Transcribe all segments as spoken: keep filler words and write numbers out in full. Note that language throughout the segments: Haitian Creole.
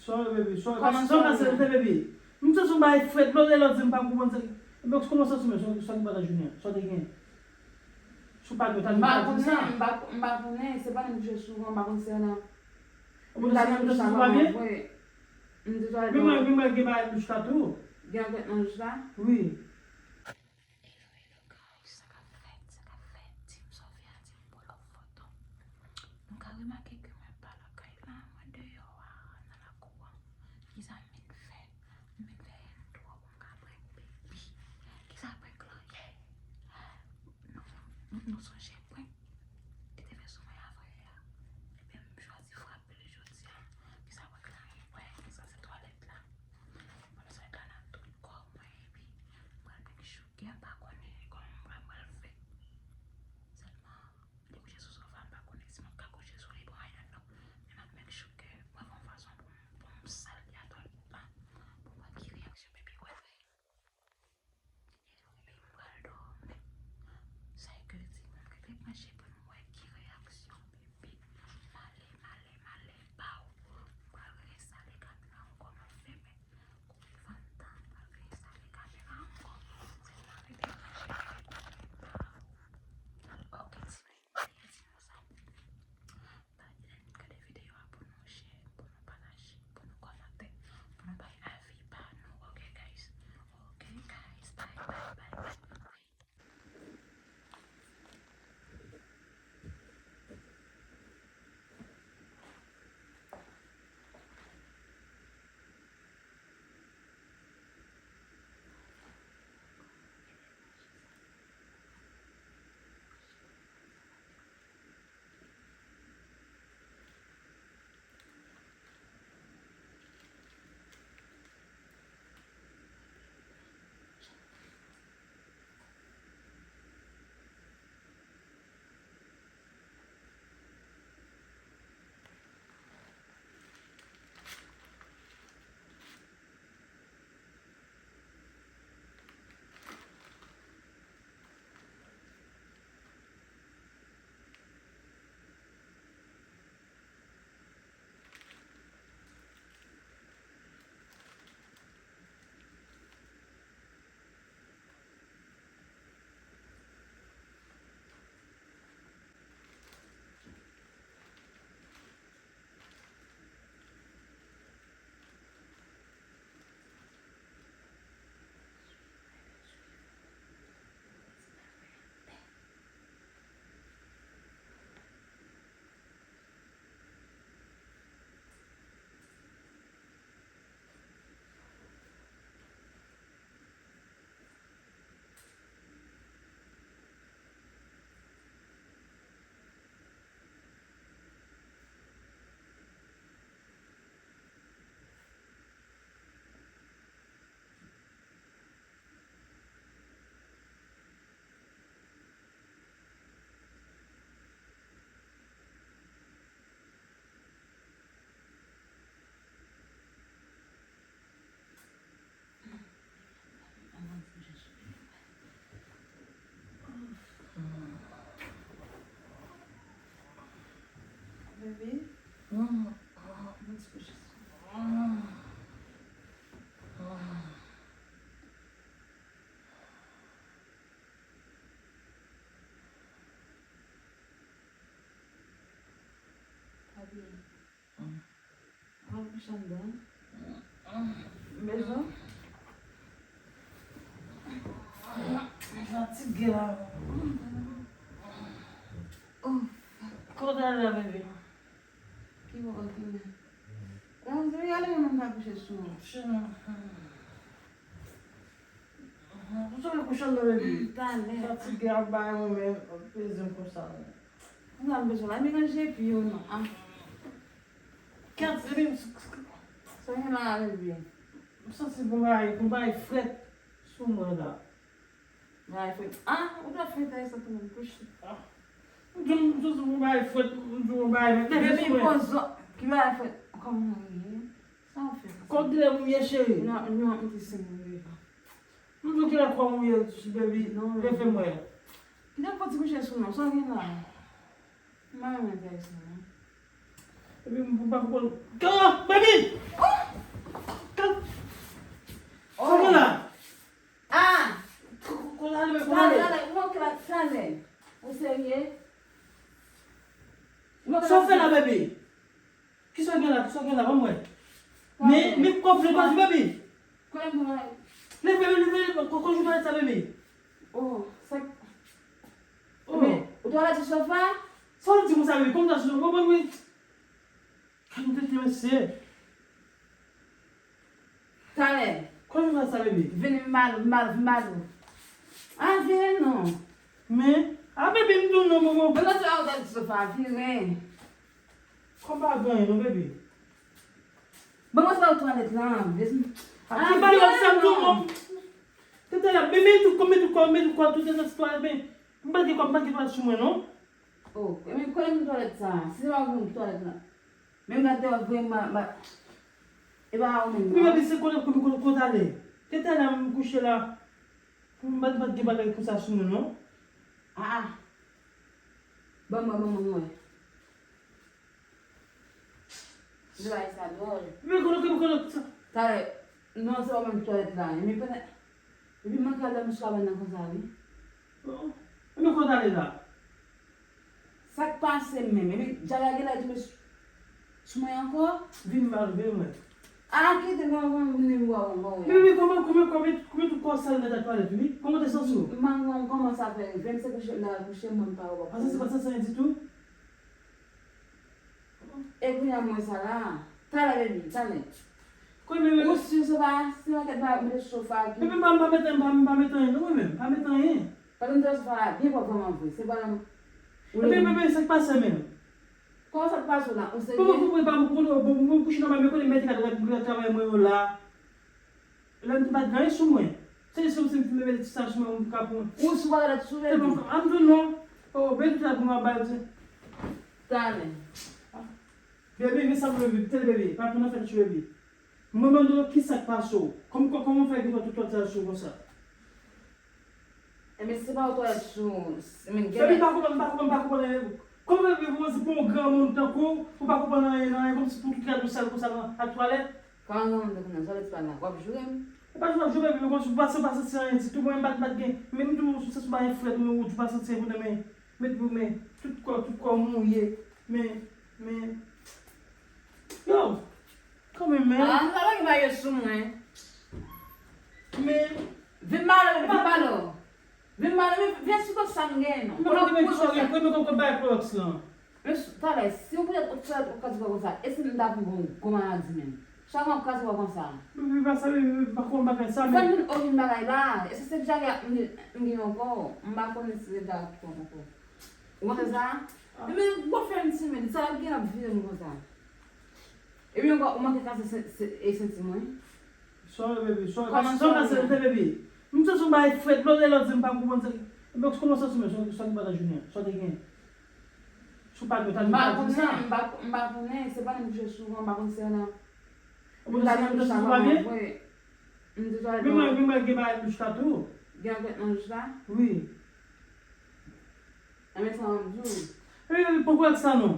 Sorry, baby. Sorry. Kòman sorry? Sorry, baby. M te sou bay frèt, lòt, lòt, di m pa konprann sa. Ebyen, kòman sa sou mwen? Sa, sa ki pa ta jounen? Sa te gen? Sou pa nou, ta di m pa di sa. M pa konnen, m pa konnen, se pa nou ki jwe souvan, m pa konn si se nan. Ou ta nan douch la, mwen, vre. M te sou ale. Men mwen, men mwen gen bagay douch la tou. Gen anket nan douch la? Wi. Hello, hello, guys. Sa k ap fèt, sa k ap fèt. Team Sofia, Team Polo Foto. Nou ka remake ke mwen pa lakay la, mwen deyò a, nan lakou an. Kisa m vin fè? M vin fè intro pou m ka prank baby. Kisa prank lan ye? Nou, nou, nou sonje prank ki te fè sou mwen avan yè a? Ebyen, m chwazi frape l jodi a. Kisa prank lan ye? Wè, sa se twalèt la. Mwen bezwen gade tout kò mwen epi mwen make sure ke m pa konnen kòman mwen pral fè. Sèlman, li kouche sou sofa, m pa konnen si m ap ka kouche sou li pou maryaj la. Men m ap make sure ke mwen fè yon fason pou m, pou m sal li atò la, pou m wè ki reyaksyon baby pral fè. Epi m pral dòmi. Sa e ke di moun rete branche pou nou wè ki reyaksyon baby. M ale, m ale, m ale, baw. M pral reyesale kamera ankò, m ap fèmen. Koupe fantan, m pral reyesale kamera ankò. Sèlman rete branche pou nou wè, baw. Ok, ti moun, ti moun sa. Pa bliye gade videyo a pou nou share, pou nou pataje, pou nou kòmante, pou nou bay avi pa nou. Ok, guys? Ok, guys. Bye, bye, bye, bye, bye. Bebe. Papi. Al kouche anndan. Bezwen. M fatige la. Oh. Kote w ale la, bebe? Ki bò, ki men? Gade, se gade mwen menm ka kouche sou ou. Chè. Ou sot kouche anndan, bebe? Talè. Fatige ap bay mwen, men ap peze m konsa. Kounya m bezwen la, men ranje pye w non. Ah. Kèt, bebe, m s-, s-, sa gen la, bebe? M santi gon bagay, gon bagay frèt sou mwen la. Bagay frèt. Ah, ou ta frèt avèk sa tou menm, kouche. Ah. M di w, m santi gon bagay frèt, m di w gon bagay frèt. Bebe, poze w. Ki bagay frèt? Kòman w ye? Sa w fè? Kòm kilè m ye, cheri? Non, non, m te sen mwen deja. M di w kilè kòm ou ye, baby. Non, leve m wè. Kilè m fò ti kouche sou non, sa w gen la? M pa renmen bagay sa non. Epi m pa konn. Kara, baby! Oh! Sa la, bebe. Kisa w gen la? Kisa w gen la? Ban m wè. Men, men kòb li pa di, bebe. Kote m travay? Leve, leve, leve. Kò, kò jou parèt sa, bebe. Oh, sa. Oh. Men, ou twalèt sou sofa? Sa w di konsa, bebe? Kòm sa sou sofa, ban mwen. Kòm tete, mesye. Talè. Kòman w fè sa, bebe? Vini, m ba nou, m ba nou, m ba nou. Ah, vini non. Men, ah, bebe, m di w non, momo. Ban mwen twalèt sou sofa, vini. Kòm pa gen anyen non, bebe. Ban mwen twalèt la. Ah, ki bagay sa, m di w non. Tete la, bebe, tou kò, met tou kò, met tou kò, tout se twalèt, men m pa gen kòb, m pa gen twalèt sou mwen non. Oh, men kote m twalèt sa? Si se pa pou m twalèt la. Men m gade w vrèman, ba, e pa ou menm non. Men bebe, se kote, kote, kote, kote ale? Tete la, m kouche la. M pa t, pa t gen bagay konsa sou mwen non. Ah, ah. Ban mwen, ban mwen, mwen. Dway sa dwòl. Men kote, kote, kote sa? Talè, non, se pa menm twalèt la. Men pandan, epi manke al dòmi sou kabann nan konsa, wi. Oh, men kote ale la? Sa k pase menm? Epi dyarye a genlè tonbe sou, sou mwen ankò? Vin ba nou, vin wè. Ah, kite m, mwen, mwen, mwen, mwen, mwen, mwen. Men, men, kòman, kòman, kòman, kòman tout kò sal nèt ak twalèt, wi? Kòman te santi w? M pa konn kòman sa fè rive m, se kouche m ta kouche, mwen pa wè. Pa santi, pa santi anyen ditou? E kounye a m wè sa la. Talè, baby, talè. Kounye a, ou si se pa, se pa kèt ba mete sofa ki. Epi m pa, m pa met, m pa, m pa met anyen non, mwen menm, m pa met anyen. Paske m te wè sofa la byen pwòp vrèman vre. Se pa nan. Epi, epi, epi, sa k pase menm? Kòman sa k pase w la? Ou serye? Kòman, kòman, pa pou konnen, bon, mwen kouche nòmal, men konnen mèt ka travay mwen yo la. Lè m te pa t gen anyen sou mwen. Se jis kòmsi m fin mete ti sa sou mwen, m ka pran. Ou sou pa t sou, bebe. Te bon, an m di w non. Oh, bebe, tout sa pou m ap bay, ou se. Talè. Bebe, men sa pou bebe, tèl bebe, pa pran nan fèt sou bebe. Mwen mande w kisa k pase w. Kòm, kòm, kòman w fè gen tout twalèt sa sou konsa? Enben, se pa w twalèt sou, men gen. Epi pa konprann, pa konprann, pa konprann anyen. Kòman w fè pou w di pou yon granmoun tankou w, ou pa konprann anyen nan anyen, kòmsi pou tout gade w sal konsa nan, ak twalèt? Kòman granmoun tankou mwen, sa w vle di pa la? W ap joure m? E pa joure, joure, men kòmsi w pa, w pa santi anyen ditou, mwen m pa t, pa t gen, men m di w, se sou bagay frèt, men ou di w pa santi anyen, men, men, met, men, tout kò, tout kò mouye, men, men, yo! Kanmenm, men. Ah, m ta lage bagay sou mwen. Men. Vin ba nou, vin ba nou. Vin ba nou, vin, vin sou tout sa m gen non. Mwen pa gen men ki sòri, mwen pa konn bagay Clorox lan. Men talè, si ou poutèt ou fè ou ka di konsa, e si m ta vin gon gwo maladi menm? Chak mwa ou ka di konsa. Mwen pa sa, mwen pa konn bagay sa, men. Fè m vin okenn bagay la. E si se dyarye m gen ankò, m pa konnen si se dyarye ki pran ankò. Ou konprann sa? Ah. Men ou fè m timid, sa ap gen ap vire m konsa. Epi ankò, ou manke kase se, se, e senti mwen. Sorry, baby, sorry. Kòman sorry, sorry, baby? M te sou bay frèt, lòt lè lòt di m pa konprann sa. Epi kòman sa sou mwen, sa, sa ki pa ta jounen, sa te gen. Sou pa nou, ta di sa. M pa konnen, m pa, m pa konnen, se pa nan m kouche souvan, m pa konn si se nan. Ou konn si nan douch la pa vre. M te twalèt. Men mwen, men mwen gen bagay douch la tou. Gen anpèt nan douch la? Wi. Enben sa m ap di w. Epi, epi, poko ak sa non.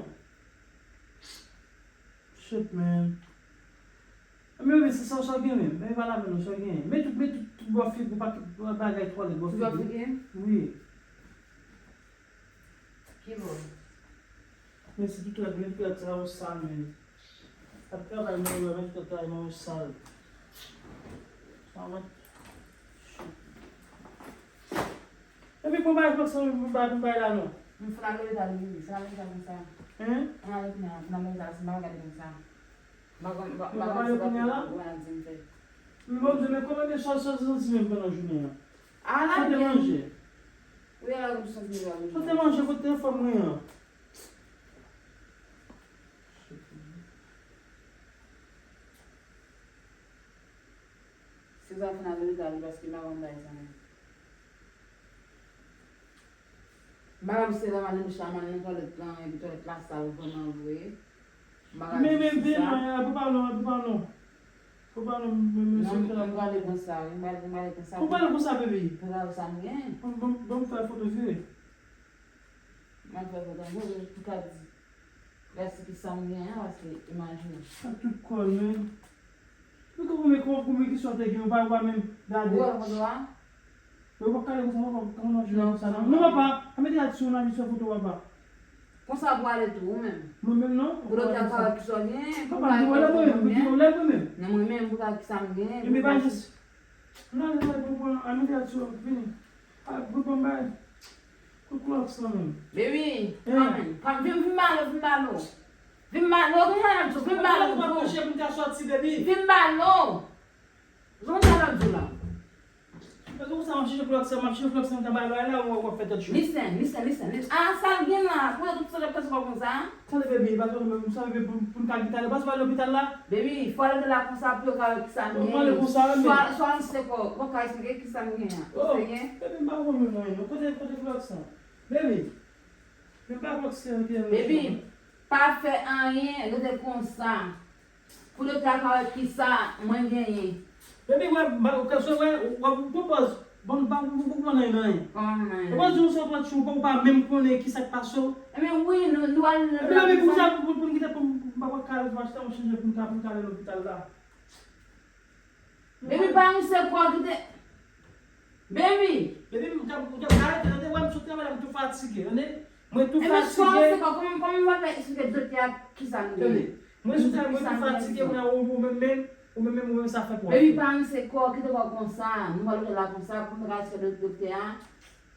Shit, man. Men, men, se sa, sa w gen menm. Men, pa lave non, sa w gen. Men tout, men tout, tout bò figi, pa tout bagay twalèt, bò figi. Tout bò figi? Wi. Ki bò? Men se tout rad, men tout rad sa yo sal, men. Ap travay, men, men tout rad sa yo sal. Sa wont. Epi pou bay fòk sa pou bay pou bay la non. M fè nan lopital wi, se nan lopital konsa. Hein? Nan lopital, nan lopital, se m pa gade konsa. M pa konn, m pa konn se pa pou maladi m fè. Men bon, men kòman de sa, sa, sa, santi menm pandan jounen an? Ala byen. Sa te manje? Wi, ala m santi m pa manje. Sa te manje kote fò mwen an? Se sa fè nan lopital wi, paske m pa konn bay sa menm. Madanm se la, madanm chaman nan twalèt lan, epi twalèt la sal vrèman vre. Men, men, vin, non, pou pa non, pou pa non. Pou pa non, men, men, non, se m prale konsa, wi, m prale, m prale konsa. Pou pale konsa, bebe. Pou pale sa m gen. Bon, bon, bon, fè foto vire. M ap fè foto, bon, pou ka di. Gad se ki sa m gen an, paske imajine. Sa tout kò l, men. Men kòman, men kòman, kòman kesyon te gen, ou pa, ou pa menm gade. Ou wè foto a? Ou pa kale konsa, papa, kòman nan jounen konsa, non? Non, papa, pa mete gad sou nan misyon foto, papa. Konsa pou ale tou, ou menm. Mwen menm non. Pou lòt la ka wè kisa w gen, pou Papa, di wè lè mwen menm, di wè lè mwen menm. Nan mwen menm, pou ka kisa m gen. Epi pa jis. Nan lè mwen pou pran an mete atyo vini. A pou pran bay. Kout klòks lan menm. Baby, come, come, vin, vin ba lo, vin ba lo. Vin ba lo, vin ba lo, vin ba lo. Mwen pa kouche pou m ka sòti, baby. Vin ba lo. Jan w ta la di w la. Paske pou sa m ap chèche flòks, m ap chèche flòks, m ta ba lòy la, w ap fè tèt cho. Listen, listen, listen, listen. Ah, sa l gen la, pou yo tout sa ap pase konsa. Tande baby, pa tande menm, sa baby pou, pou n ka kite ale, paske pa lopital la. Baby, fò l rete la konsa pou yo ka wè kisa m gen. Mwen konsa, men. Swa, swa m se kò, ou ka esplike kisa m gen an. Oh, baby, m pa konn menm anyen, non. Kote, kote flòks lan? Baby, men pa flòks lan ki gen. Baby, pa fè anyen, rete konsa. Pou doktè a ka wè kisa mwen genyen. Epi wè, ba, ou ka sou wè, w ap pran pòz. Bon, pa pou pou pou nan nan. Kòman nan? Ou pa di w se pran tchou, ou pa menm konnen kisa k pase w. Ebyen wi, nou nou al nan. Epi la men pou sa pou pou n kite pou m pa pran kare pou m achte yon chanje pou m ka pou m ka ale lopital la. Baby pa misye kò kite. Baby. Baby m t ap m t ap arete tande wè m sot travay la m tou fatige tande. Mwen tou fatige. Ebyen kòman kòman kòman m va fè eksplike doktè a kisa m genyen? Tande. Mwen sou travay mwen tou fatige mwen ou ou menm menm ou menm menm ou menm sa fè pou. Baby pa misye kò kite kò konsa nou pa lopital la konsa pou m ta ka eksplike doktè a.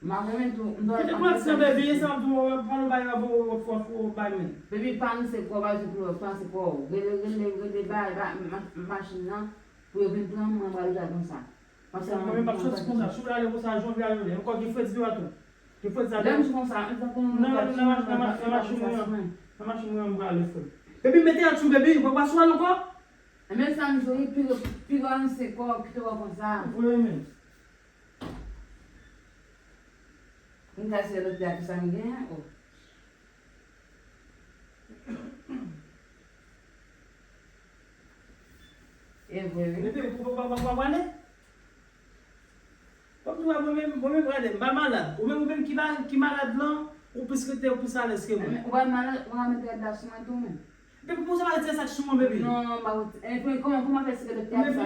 M a mwen menm tou m dwe. Kote pran ti nan baby e sa m tou wè pa nou bay wap wap wap bay men. Baby pa misye kò pa misye kò pa misye kò rele rele rele bay machin nan. Pou yo vin pran mwen pral jwe konsa. Mwen menm m ap soti konsa, si w prale konsa, jan w prale, ankò gen fredi devan tou. Gen fredi sa devan. Lè m sou konsa, m tankou yon gad chimè nan machin mwen an, nan machin mwen an m prale frè. Baby mete an dessous baby, ou pa sou al ankò? Ebyen sa m di w wi, pi pi ranse kò w kite w konsa. Ou vre men. M ka se lòt la ki sa m gen an, oh. E vre wi. Mete ou pa pa pa pa pale. Kòm tou a mwen menm mwen menm gade m pa malad. Ou menm ou menm ki ba ki malad lan ou plis rete ou plis alèz ke mwen. Ou pa malad ou pa mete rad la sou mwen tou menm. Depi pou sa pa retire sa k sou mwen baby. Non, m pa retire. E pou kòman pou mwen fè si ke doktè a sa.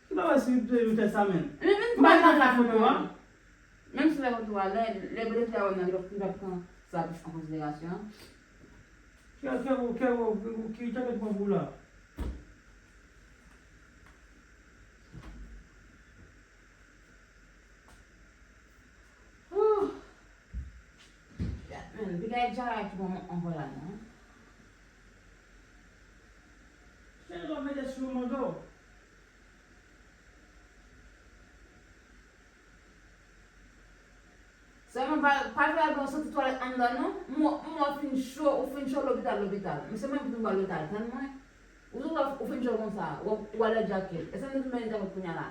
Ki pa wè si doktè sa menm. M pa nan ka foto a. Menm si lè w di w a lè lè bèlè te a wè nan lòt m t ap pran sa an konsiderasyon. Kè kè ou kè ou ki jan kè pran pou la. Menn piga e djara ki bon ankò la non. Cheri w ap mete sou mwen do. Sèlman pa pa fè yon santi twalèt anndan non. M wè w fin cho, ou fin cho lopital lopital. Men se mwen ki pou ba lopital, tann mwen. Ou sot ou fin cho konsa, ou al lè djakèt. Èske nou tounen djakèt kounya la?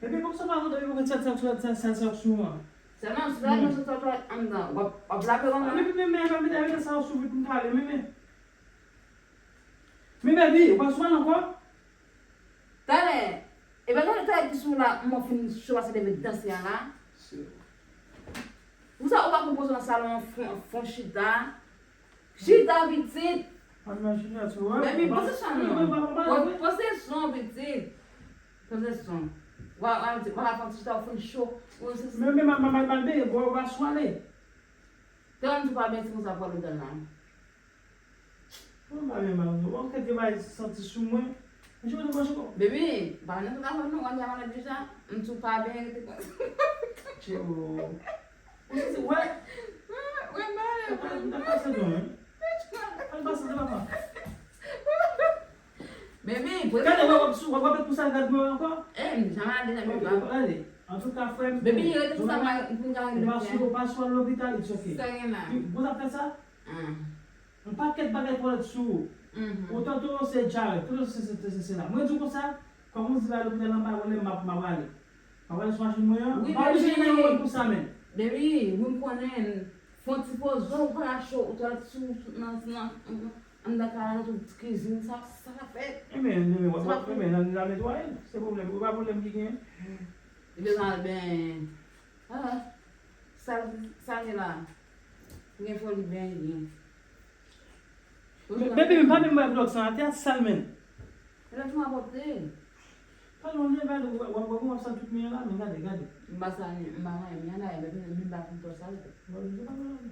Epi kòm sa pa kontan epi pou sèl sèl sèl sèl sèl sou an. Sèlman si la nou sot twalèt anndan, w ap w ap lave kòm sa. Epi men men epi men epi sa sou vit m kale men men. Men baby, ou pa sou al ankò? Talè, e pa talè talè ki sou la mwen fin cho pase leve danse a la. Pou sa ou pa konpoze nan salon an fon fon chita. Chita pitit. An nan chita sou wè. Baby poze son non. Poze son pitit. Poze son. Wa wa di wa fon chita ou fin cho. Men men mal mal mal beye bò ou pa sou ale. Te yon ti pa byen ti konsa pou al lopital la. Mwen pa byen mal non. Ou kèt gen bagay santi sou mwen. Mwen jwe nan manje kò. Baby, pa nan tout afè nou, ou ap malad deja. M tou pa byen rete konsa. Tcheo. Ou santi wè? Wè m pa byen. Ou ta pase non wi. Al pase de papa. Baby, pou gade wè wap sou wap wap pou sa gad mwen ankò. Eh, m jan malad deja baby. Gade. Antouka frè m. Baby, rete konsa mwen pou m ka rele. Ou pa sou ou pa sou al lopital, it's ok. Sa gen la. Bon zafè sa. Yon pakèt bagay twalèt sou ou. Ou tanto se djarèt, tanto se se se se la. Mwen di w konsa, kòm ou di bay lopital la, m pa konnen m ap m ap ale. M ap ale sou machin mwen an, m pa oblije gen yon moun pou sa menm. Baby, wi m konnen, fè yon ti poze w, ou pa cho, ou twalèt sou nan nan anndan kay la, tout kizin, sa sa ka fèt. Enben, enben, w ap enben, nan nan netwaye, se pwoblèm, ou pa pwoblèm ki genyen. Li bezwen al benyen. Ah, sa sa gen la. Gen foli benyen. Baby, m pa menm wè blòk sa atè a sal menm. Lè tou a pote. Pale yon lè gade w ap w ap w ap sal tout men an la men gade gade. M pa sal men m pa manyen men an dayè baby men m pa konn twò sal tou. Bon, se pa pwoblèm.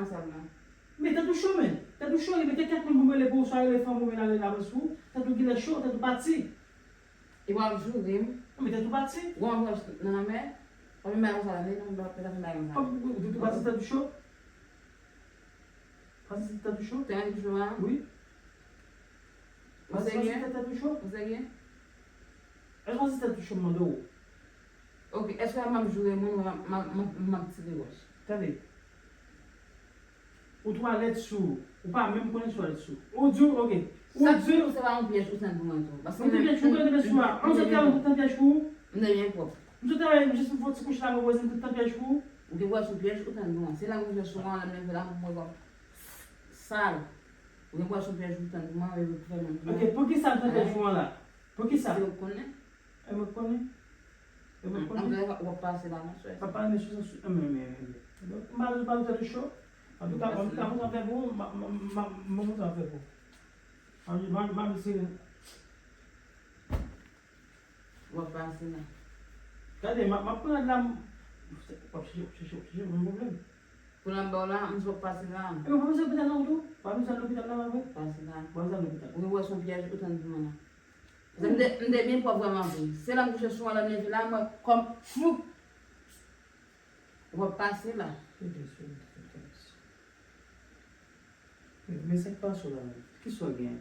nan sal la. Men tèt ou cho, men. Tèt ou cho, men gen kèk moun pou m rele pou ou, swa rele fanmi w, men rele avans pou ou. Tèt ou genlè cho, tèt ou pati. E w ap joure m. Men tèt ou pati. Ou antre nan lanmè. Ou vin bay konsa la, men non, m pa fè bagay konsa. Ou, ou, ou, ou pati tèt ou cho? Pati tèt ou cho? Tèt ou cho a? Wi. Ou serye? Pati tèt, tèt ou cho? Ou serye? Èske pati tèt ou cho m mande w? Ok, èske m ap joure moun, m ap, m ap, m ap, m ap tire wòch? Tande. Ou twalèt sou ou. Ou pa menm konnen si w twalèt sou ou. Ou di w, ok. Ou di w. Sa k sou ou, se pa yon pyèj ou tann pou mwen tou. Paske m te pyèj pou ou, mwen te pyèj sou a. An, se te yon pyèj pou ou. M te byen pwòp. M te travay jis pou fè ti kouch la, mwen poze m te pyèj pou ou. Ou te wè sou pyèj ou tann pou mwen. Se la mwen fè sou an, la mwen fè la, mwen wè kòm sal. Ou te wè sou pyèj ou tann pou mwen, mwen fè menm pou mwen. Ok, poukisa m te pyèj ou an la? Poukisa? Se ou konnen. E mwen konnen. E mwen konnen. Anglè w ap pase la, monchè. W ap pale sou sa, sou, e, men, men, men, men. Donk, m pa, m pa tèt ou cho. Antouka, antouka, mwen sa fè pou ou, m, m, m, m, mwen sa fè pou ou. An, m, m, m, se. W ap pase la. Gade, m, m ap pran la, m, w ap chèche, w ap chèche, w ap chèche, mwen pwoblèm. Pou nan ba w la, m di w ap pase la. E mwen pa bezwen lopital nan tou. Pa bezwen lopital la, pa vre? Pase la. Pa bezwen lopital. Ou wè se yon pyèj ou tann pou mwen la. M te, m te byen pwòp vrèman vre. Se lè m kouche sou mwen, lè m leve la, mwen kòm fou. W ap pase la. Men, men sa k pase w la menm? Kisa w gen?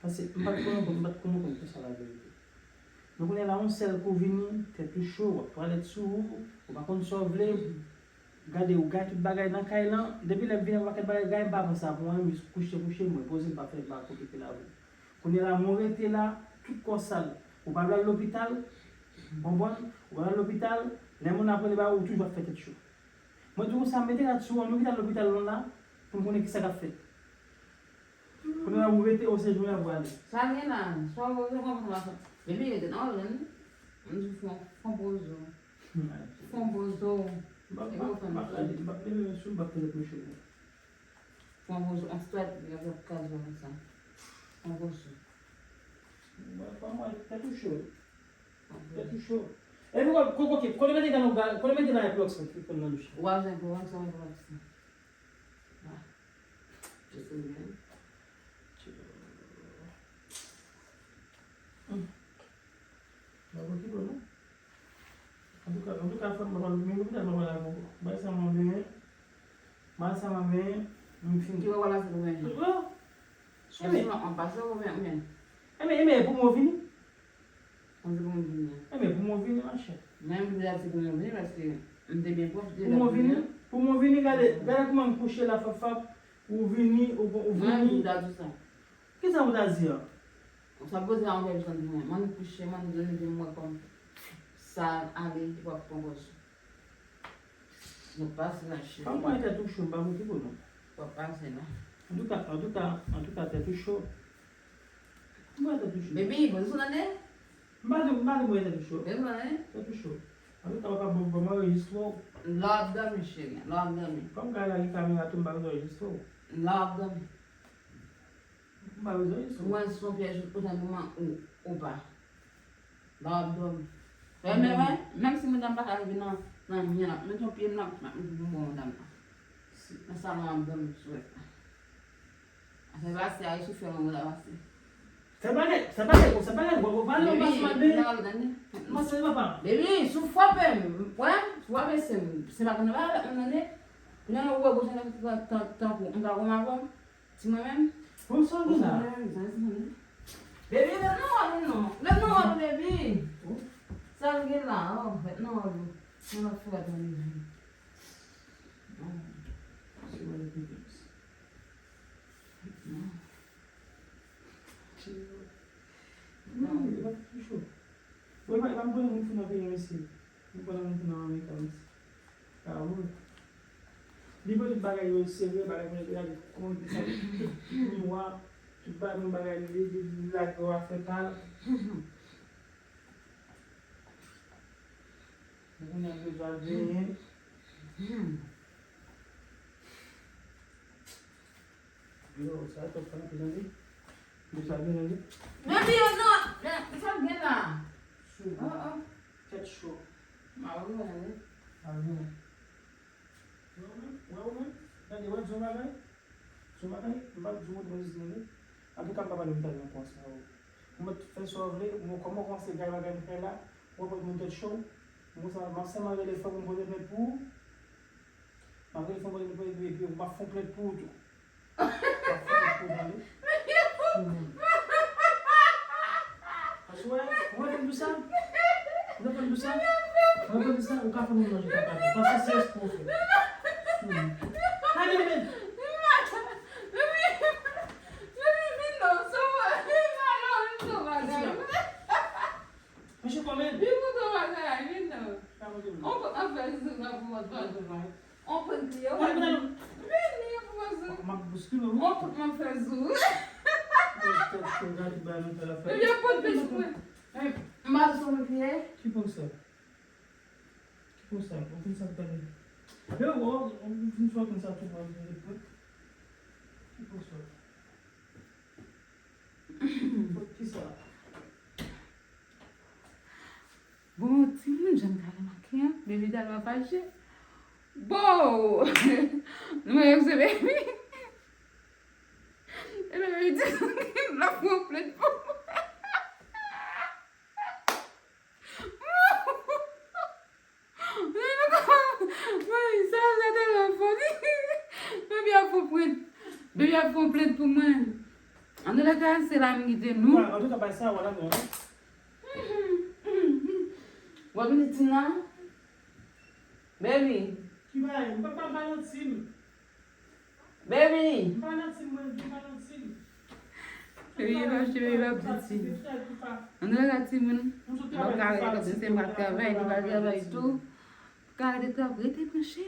Paske m pa t konn, m pa t konn konn konsa laverite. Men kounye a la, yon sèl kou vini, tèt ou cho, w ap twalèt sou ou, ou pa konn sa w vle. Gade, ou gaye tout bagay nan kay lan. Depi lè m vini, yon pakèt bagay gaye, m pa pran sa pou mwen, m jis kouche, kouche, mwen poze, m pa fè, m pa okipe lavi m. Kounye a la, mwen rete la, tout kò sal. Ou pa vle al lopital, ou konprann? Ou pa vle al lopital, lè moun ap rele ba ou, ou toujou ap fè tèt cho. Mwen di w konsa, mete rad sou ou, nou kite al lopital non la, pou n konnen kisa k ap fèt. Kounye a ou rete, ou se jounen pou ale. Sa gen la, sa ou, ou konprann sa. Baby, rete nan òl, wi. M di fon, fon pozo. Fon pozo. M pa, m pa, m pa, m pa leve men sou, m pa poze mouche pou ou. Fon pozo, on stwèt, li ap kraze konsa. Fon pozo. Mwen, fò mwen, tèt ou cho. Tèt ou cho. E pou, pou, pou, kote mete nan, kote mete nan klòks ki konn nan douch la? Ou pa bezwen klòks, ou pa klòks. Ah. Je sais bien. Hum. Mwen pa ki bon, non? Antouka, antouka, fò m pa pale, men lopital pa pale avè w. Bay sa mwen benyen. Bay sa mwen benyen, m fini. Ki wè wala se pou benyen? Wi. Sou men. An pase ou men, ou men. Enben, enben, pou mwen vini. An se pou mwen vini. Enben, pou mwen vini, machè. Mwen menm ki te di pou mwen vini, paske m te byen pwòp, te pou mwen vini, pou mwen vini, gade, gade kouman m kouche la, fap, fap, ou vini, ou, ou vini. Mwen menm ki te di sa. Kisa ou ta di an? Sa poze la, mwen fè jis antre mwen. Mwen kouche, mwen leve, mwen kòm sa ale, li p ap pran pòz. Nou pase la, cheri. Kòm mwen tèt ou cho, m pa okipe w non. W ap pase la. Antouka, antouka, antouka, tèt ou cho. Mwen tèt ou cho. Baby, poze sou tande. M pa di, m pa di mwen tèt ou cho. Poze sou tande. Tèt ou cho. Antouka, papa, bon, bon, mwen rejistre w. Lè w ap dòmi, cheri, lè w ap dòmi. Kòm gade la gen kamera tou, m pa bezwen rejistre w. Lè w ap dòmi. M pa bezwen rejistre w. Mwen se yon pyèj ou tann pou mwen ou, ou pa. Lè w ap dòmi. Wè, men wè, menm si medam pa ka rive nan, nan mwen la, met yon pye m nan, m ap mete pou bon medam nan. Nan salon ap dòmi sou wèt la. Afè pase a, e sou fè mwen la pase. Fè bagay, fè bagay konsa, bagay, w ap pale yon pasman de. Baby, pase papa. Baby, si w frape m, wè, si w frape se m, se pa konn bagay avèk mwen tande. Kounye a ou wè gwo jan tan, tan, tankou m pa konn avè w. Ti mwen menm? Bon, sa w gen la? Baby, lèv nan wòl ou non. Lèv nan wòl ou, baby. Sa l gen la, oh, lèv nan wòl ou. Mwen ap fè atann li vini. Oh. Se mwen ki gen sa. Non, e pa pou cho. Bon, e pa, e pa m konnen moun fou nan peyi an isi. M konnen moun fou nan Amerik la isi. Ah, wi. Li pran tout bagay yo serye, bagay pou yo gade kòman li sa. Miwa, tout bagay, bagay li, li, li lage yo afè pa l. Moun nan bezwen al benyen. Hmm. Yo, sa t ap fè anpil anvi. Yo, sa vin anvi. Men pi yo non. Men, sa gen la. Sou. Oh, oh. Tèt cho. Ma wè, wè. Wè ou menm, wè ou menm. Gade, wè, di yon bagay. Di yon bagay, m pa di w move zye, wi. Antouka, m pa pale m ta gen konsa, wi. Ou mèt fè sa w vle, mwen, kòman w kòmanse gade bagay m fè la, w ap moun tèt cho, mwen sa, m ap sèlman rele fò pou m pote plent pou ou. M ap rele fò pou m pote plent pou ou, epi, epi m ap fè yon plent pou ou tou. M ap fè yon plent pou ou, tande? Sou moun. Aswè, ou antann pou sa? Ou antann pou sa? Ou antann pou sa? Ou ka fè moun manje kaka tou. Paske se espre w fè. Sou moun. Gade men. Mesye, kòman? Li pou tou bagay, vin nan. On pran fè zouga pou mwen, pran zouga. On pran kriye, wè. Vini, pran zouga. M ap bouskile, wi. On pran fè zouga. Tèt cho, gade bagay nan fè la fè. Ebyen, pot plis pou mwen. M pa sou mwen kriye. Ki pran sa? Ki pran sa? Ou konn sa pou tande. Yo, ou fin fè konn sa tou, mwen vin reprann. Ki pran sa? Bon, timoun, jan m ta remake an, Baby tèlman fache. Bo! Nou wè se Baby. E Baby di l ap pran plent pou mwen. Mami, sa, sa tèlman funny. Baby ap fè yon plent. Baby ap fè yon plent pou mwen. Antoulèka, se la m kite nou. Antouka, bay sa, wala non. W ap vini Tina? Baby. Ki bagay? M pa, pa, pa nan tim. Baby! M pa nan tim mwen, m pa nan tim. Baby pa achte, Baby pa piti. Ann rete timoun. M ap ka rete kòm se m ap travay, li pa travay tou. Ka rete travay, rete branche.